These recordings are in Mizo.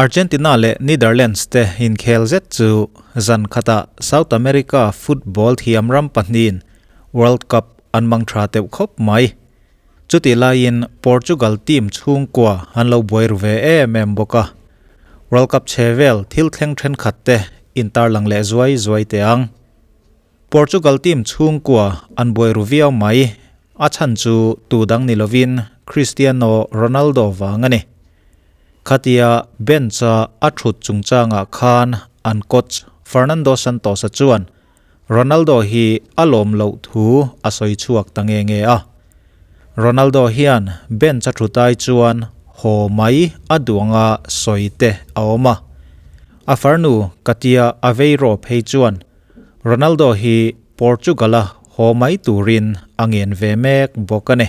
Argentina leh Netherlands te inkhel zet chu zan khatah South America football thiam ram pahnihin World Cup an mang tha teuh khawp mai. Chutih laiin Portugal team chhungkua an lo buai ru ve em em bawk a. World Cup chhe vel thil thleng thenkhat te intarlang leh zuai zuai teh ang. Portugal team chhungkua an buai ru viau mai, a chhan chu tu dang ni lovin Cristiano Ronaldo vang a ni. Khatia bench-a a thut chungchangah khan an coach Fernando Santos-a chuan Ronaldo hi a lawm loh thu a sawi chhuak ta nge nge a. Ronaldo hian bench-a thut ai chuan haw mai a duh anga sawi te a awm a. A farnu Katia Aveiro phei chuan Ronaldo hi Portugal-a haw mai turin a ngen ve mek bawk a ni.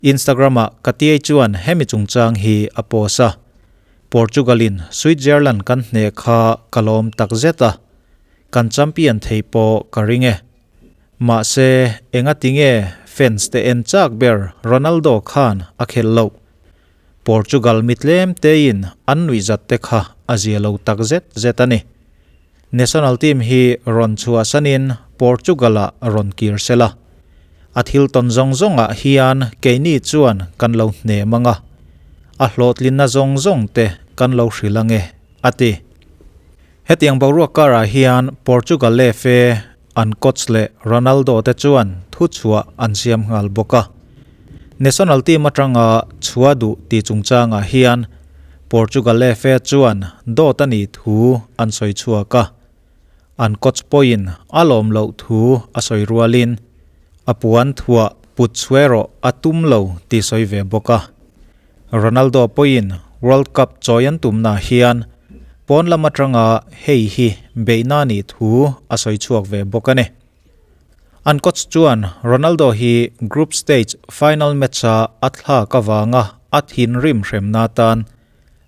Instagram-ah Katiei chuan hemi chungchang hi a post a, Portugal-in Switzerland kan hneh kha ka lawm takzet a, kan champion thei pawh ka ring e. Mahse, engati nge fans te en chak ber Ronaldo khan a khelh loh? Portugal mi tlem tein an nuihzat te kha a zia lo takzet zet a ni. National team hi rawn chhuahsanin Portugal-ah rawn kir se la. A thil tawn zawng zawngah hian keini chuan kan lo hnem ang a, a hlawhtlinna zawng zawng te kan lo hrilh ang e, a ti. Hetiang boruak karah hian Portugal FA an coach leh Ronaldo te chuan thuchhuah an siam nghal bawk a. National team atanga chhuah duh tih chungchangah hian Portugal FA chuan dawt a nih thu an sawi chhuak a. An coach pawhin a lawm loh thu a sawi rualin a puan thuah put chhuerawh a tum lo tih sawi ve bawk a. Ronaldo pawhin World Cup chawi an tumna hian pawn lam atanga hei hi beihna nih thu a sawi chhuak ve bawk a ni. An coach chuan Ronaldo hi group stage final match-a a thlak avanga a thinrim hremna atan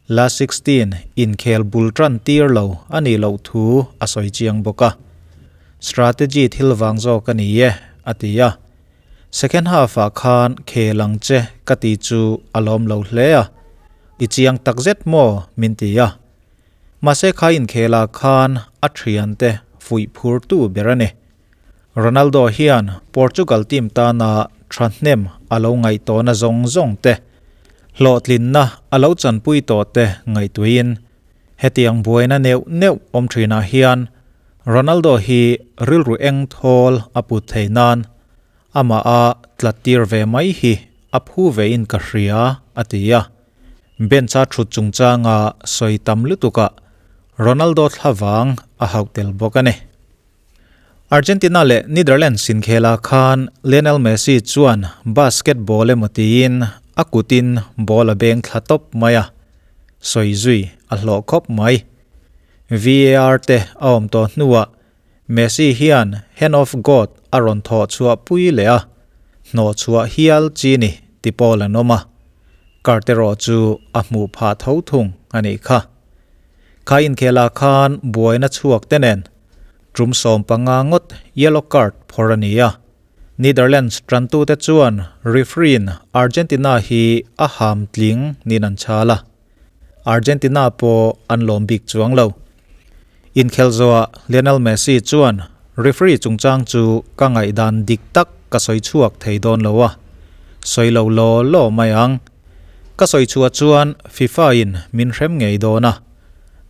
last 16 inkhel bul tan tir lo a nih loh thu a sawi chiang bawk a. Strategy thil vang zawk a ni e, a ti a. Second half ah khan khel ang che ka ti chu a lawm lo hle a, i chiang tak zet maw min ti a. Mahse kha inkhel ah khan a thiante fuih phur tu ber a ni. Ronaldo hian Portugal team tana thahnem a lo ngaihtawhna zawng zawng te, hlawhtlinna a lo chanpui tawh te ngaihtuihin Hetiang buaina neuh neuh awm thinah hian Ronaldo hi rilru eng thawl a put thei nan amah a tlattir ve mai hi a phu vein ka hria, a ti a. Bench-a thut chungchanga sawi tam lutukah Ronaldo thlavang a hauh tel bawk a ni. Argentina leh Netherlands inkhelah khan Lionel Messi chuan basketball emaw tiin a kutin ball a beng thla tawp mai a, sawi zui a hlawh khawp mai. VAR te a awm tawh hnuah Messi hian Hand of God a rawn thawh chhuah pui leh a, hnawh chhuah hial chi ni ti pawl an awm a, card erawh chu a hmuh phah tho thung a nih kha. Kha inkhelah khan buaina chhuak te nen Tum 15 ngawt yellow card phawrh a ni a, Netherlands tantute chuan referee-in Argentina hi a ham tling niin an chhal a, Argentina pawh an lawm bik chuang lo. Inkhel zawhah Lionel Messi chuan referee chungchang chu ka ngaihdan dik tak ka sawi chhuak thei dawn lo a, sawi lo law law mai ang. Ka sawi chhuah chuan FIFA-in min hrem ngei dawn a,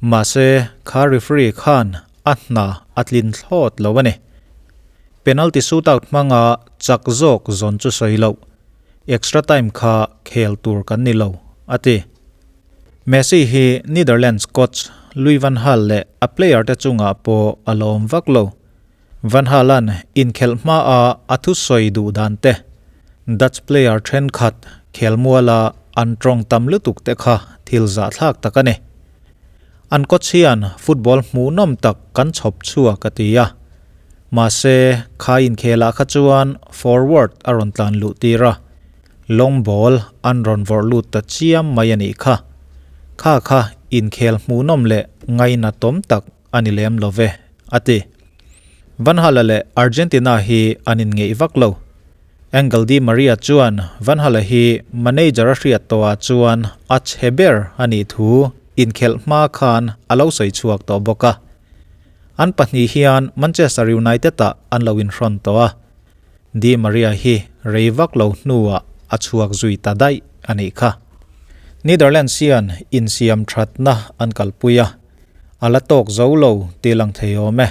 mahse kha referee khan a hna a tlin thlawt lo a ni. Penalty shootout hmanga chak zawk zawn chu sawi loh, extra time kha khel tur kan ni lo, a ti. Messi hi Netherlands coach Louis van Gaal leh a player te chungah pawh a lawm vak lo. Van Gaal-a'n inkhelh hmaa a thusawi duh dan te, Dutch player thenkhat khelmuala an tawng tam lutuk te kha thil zahthlak tak a ni. An coach hian football hmuhnawm tak kan chhawp chhuak a ti a. Mahse, kha inkhelah kha chuan forward a rawn tlan luh tir a, long ball an rawn vawrh lut ta chiam mai a nih kha. Kha kha inkhel hmuhnawm leh ngainatawm tak a ni lem lo ve, a ti. Van Hala leh Argentina hi an inngeih vak lo. Angel Di Maria chuan Van Hala hi manager a hriat tawhah chuan a chhe ber a nih thu. inkhelh hma khan a lo sawi chhuak tawh bawk a. An pahnih hian Manchester United-ah an lo inhrawn tawh a, Di Maria hi rei vak lo hnuah a chhuak zui ta daih a nih kha. Netherlands hian insiam thatna an kalpui a, a la tawk zo lo tih lang thei awm e.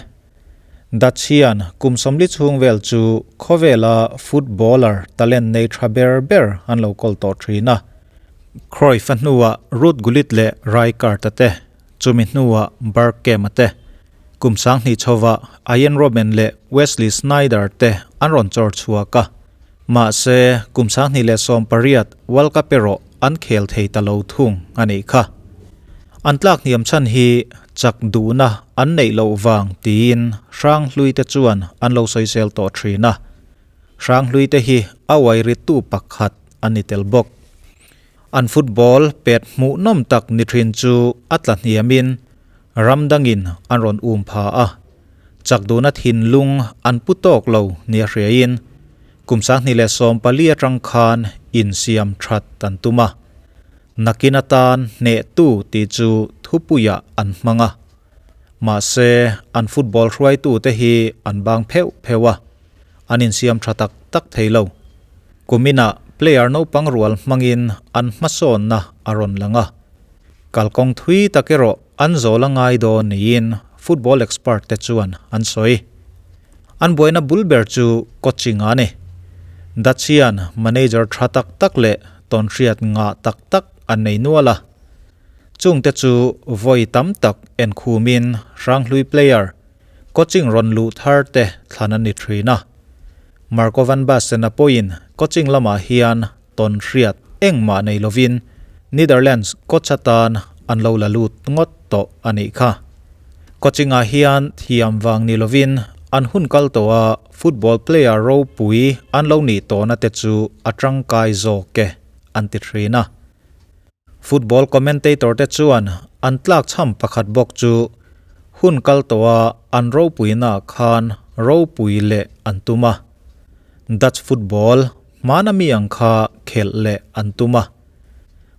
Dutch hian kum 40 chhung vel chu khawvela footballer talent nei tha ber ber an lo kawl tawh thin a. Cruyff-a hnuah Ruud Gullit leh Rijkaard-a te, chumi hnuah Bergkamp-a te, kum 2000 chhovah Arjen Robben leh Wesley Sneijder te an rawn chawr chhuak a. Mahse, kum 2018 World Cup erawh an khel thei ta lo thung a nih kha. An tlak hniam chhan hi chak duhna an neih loh vang tiin Hranghlui te chuan an lo sawisel tawh thin a. Hranghlui te hi a uai rittu pakhat an ni tel bawk. An football pet hmuhnawm tak ni thin chu a tla hniamin ram dangin an rawn um pha a. Chak duhna thinlung an pu tawk lo nia hriain kum 2014 atang khan insiam that an tum a. Nakin atan hnehtu tih chu thupuiah an hmang a. Mahse, an football hruaitute hi an bang pheuh pheuh a, an insiam tha tak tak thei lo. Kuminah player naupang rual hmangin an hmasawnna a rawn lang a. Kalkawng thui tak erawh an zawl a ngai dawn niin football expert te chuan an sawi. An buaina bul ber chu coaching a ni. Dutch hian manager tha tak tak leh tawnhriat ngah tak tak an nei nual a. Chungte chu vawi tam tak enkhumin Hranghlui player coaching rawn luh thar te thlan a ni thin a. Marco van Basten-a pawhin coaching lamah hian tawnhriat engmah nei lovin Netherlands coach atan an lo la lut ngawt tawh a nih kha. Coaching-ah hian thiam vang ni lovin an hun kal tawha football player ropui an lo nih tawhna te chu a tangkai zawk e an ti thin a. Football commentator te chuan an tlak chham pakhat bawk chu hun kal tawha an ropuina khan ropui leh an tum a. Dutch football hmana mi ang kha khelh leh an tum a.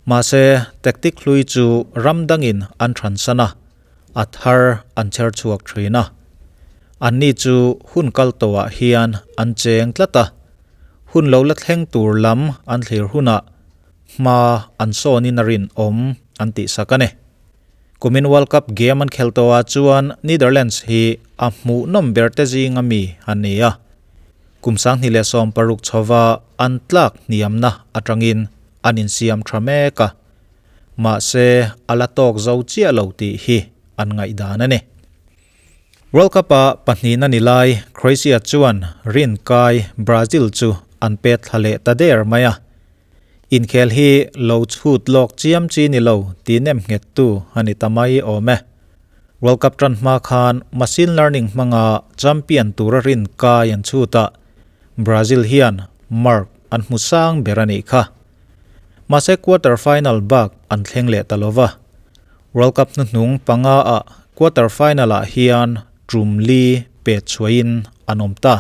Mahse, tactic hlui chu ram dangin an thansan a, a thar an chher chhuak thin a. Anni chu hun kal tawhah hian an cheng tlat a, hun lo la thleng tur lam an thlir hunah hma an sawnin a rinawm an tihsak a ni. Kumin World Cup game an khelh tawhah chuan Netherlands hi a hmuhnawm ber te zinga mi an ni a. Kum 2016 chhova an tlak hniamna atangin an insiam tha mek a. Mahse, a la tawk zo chiah lo tih hi an ngaihdan a ni. World Cup-a pahnihna ni lai Croatia chuan rinkai Brazil chu an pet thla leh ta der mai a. Inkhel hi lo chhut lawk chiam chi ni lo tih nem nghettu a ni ta mai awm e. World Cup tan hma khan machine learning hmanga champion tura rin kai an chhut a, Brazil hian mark an hmu sang ber a nih kha. Mahse quarter final bak an thleng leh ta lova. World Cup hnuhnung panga ah quarter final ah hian tum li pet chhuahin an awm ta.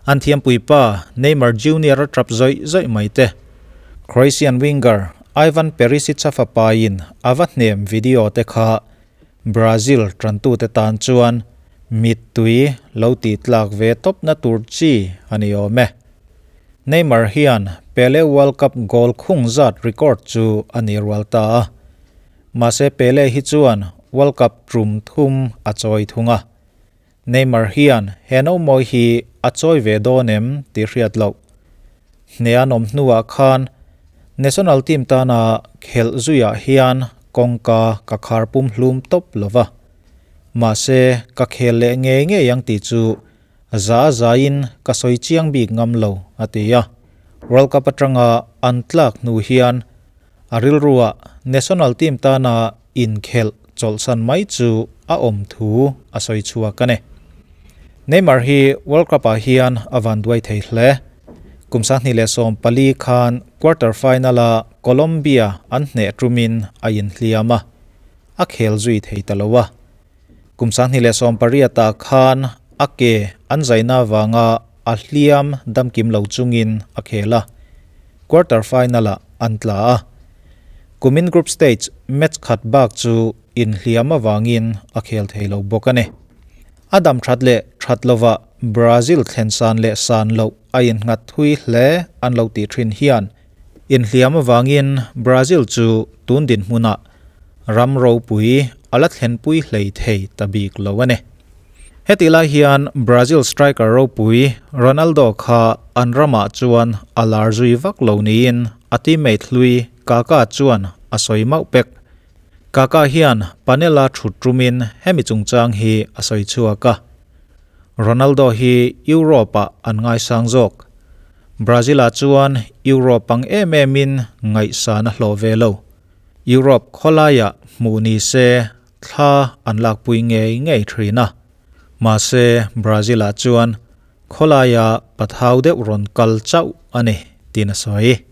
An thiampuipa Neymar Junior a tap zawih zawih mai te. Croatian winger Ivan Perisic a fapain a va hnem video te kha Brazil tantute tan chuan mittui lo tih tlak ve tawpna tur chi a ni awm e. Neymar hian Pele World Cup goal khung zat record chu a ni rual ta a. Mahse Pele hi chuan World Cup tum thum a chawi thung a. Neymar hian he nomawi hi a chawi ve dawn em tih hriat loh. Hne an awm hnuah khan national team tana khelh zuiah hian kawngka ka khar pum hlum tawp lo va. Mahse ka khel leh ngei ngei ang tih chu za zaiin ka sawi chiang bik ngam lo, a ti a. World Cup atanga an tlak hnu hian a rilruah national team tana inkhelh chawlhsan mai chu a awm thu a sawi chhuak a ni. Neymar hi World Cup-ah hian a vanduai thei hle. Kum 2014 khan quarter final-a Colombia an hneh tumin a inhliam a, a khel zui thei ta lo a. Kum 2018-ah khan a ke an zaina avanga a hliam damkim lo chungin a khel a, quarter final-ah an tla a. Kumin group stage match khat bak chu inhliam avangin a khel thei lo bawk a ni. A dam that leh that lovah Brazil thlen san leh san loh a innghat thui hle an lo tih thin hian inhliam avangin Brazil chu tun dinhmunah ram ropui a la thlenpui hlei thei ta bik lo a ni. Hetih lai hian Brazil striker ropui Ronaldo kha an ramah chuan a lar zui vak lo niin a teammate hlui Kaka chuan a sawi mauh pek. Kaka hian panel-a thut tumin hemi chungchang hi a sawi chhuak a. Ronaldo hi Europe-ah an ngaisang zawk. Brazil-ah chuan Europe ang em emin ngaihsan a hlawh ve lo. Europe khawlaiah hmuh ni se Thla an lakpui ngei ngei thin a, mahse Brazil-ah chuan khawlaia pathau deuh rawn kal chauh a ni, tiin a sawi.